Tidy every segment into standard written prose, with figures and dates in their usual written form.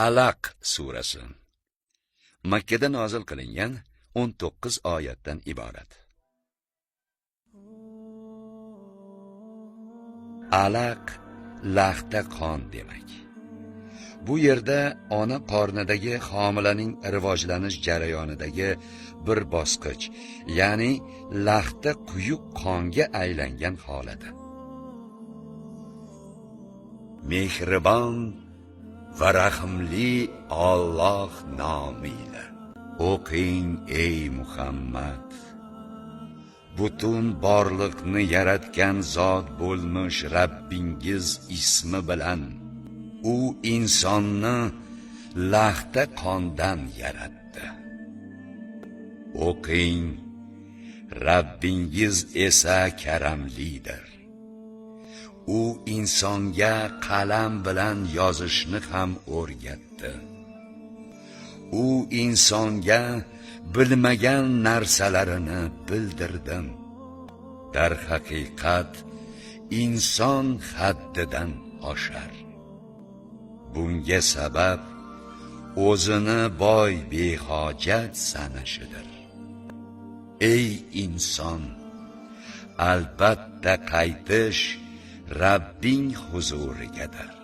Alaq surasi Makkada nozil qilingan 19 oyatdan iborat. Alaq laxta qon demak. Bu yerda ona qornidagi homilaning rivojlanish jarayonidagi bir bosqich, ya'ni laxta quyuq qonga aylangan holati. Mehribon va rahimli Alloh nomiyle. O'qing ey Muhammad. Butun borliqni yaratgan zot bo'lmish Rabbingiz ismi bilan. U insonni laxta qondan yaratdi. O'qing, Rabbingiz esa karamlidir. U insonga qalam bilan yozishni ham o'rgatdi. U insonga bilmagan narsalarini bildirdim. Darhaqiqat inson haddidan oshar. Bunga sabab o'zini boy behojat sanashidir. Ey inson, albatta qaytish Rabbing huzurigadir.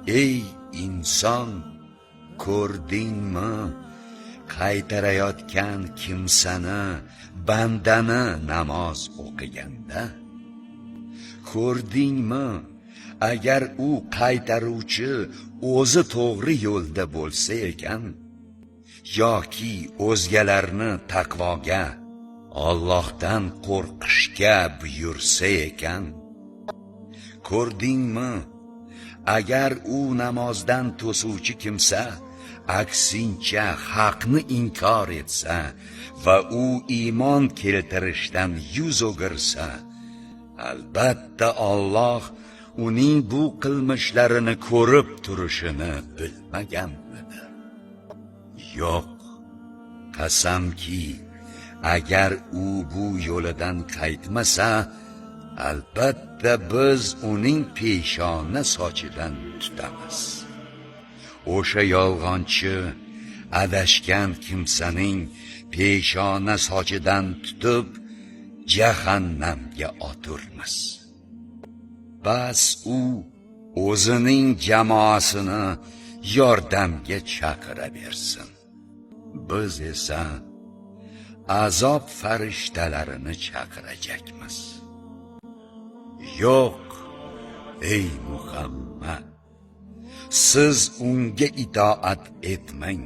Ey inson, ko'rdingmi qaytarayotgan kimsani, bandani namoz o'qiganda? Ko'rdingmi agar u qaytaruvchi o'zi to'g'ri yo'lda bo'lsa ekan, yoki o'zgalarni taqvoga, Allohdan qo'rqishga buyursa ekan? Ko'rdingmi agar u namozdan to'suvchi kimsa, aksincha haqni inkor etsa va u iymon keltirishdan yuz o'girsa, albatta Alloh uning bu qilmishlarini ko'rib turishini bilmaganmidi? Yo'q, qasamki, agar u bu yo'lidan qaytmasa, albatta biz uning peshona sochidan tutamiz. O'sha yolg'onchi, adashgan kimsaning peshona sochidan tutib jahannamga oturmiz. Bas u o'zining jamoasini yordamga chaqiraversin. Biz esa azob farishtalarini chaqirajakmiz. Yo'q, ey Muhammad, siz unga itoat etmang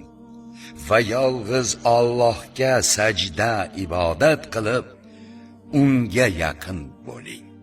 va yolg'iz Allohga sajda ibodat qilib, unga yaqin bo'ling.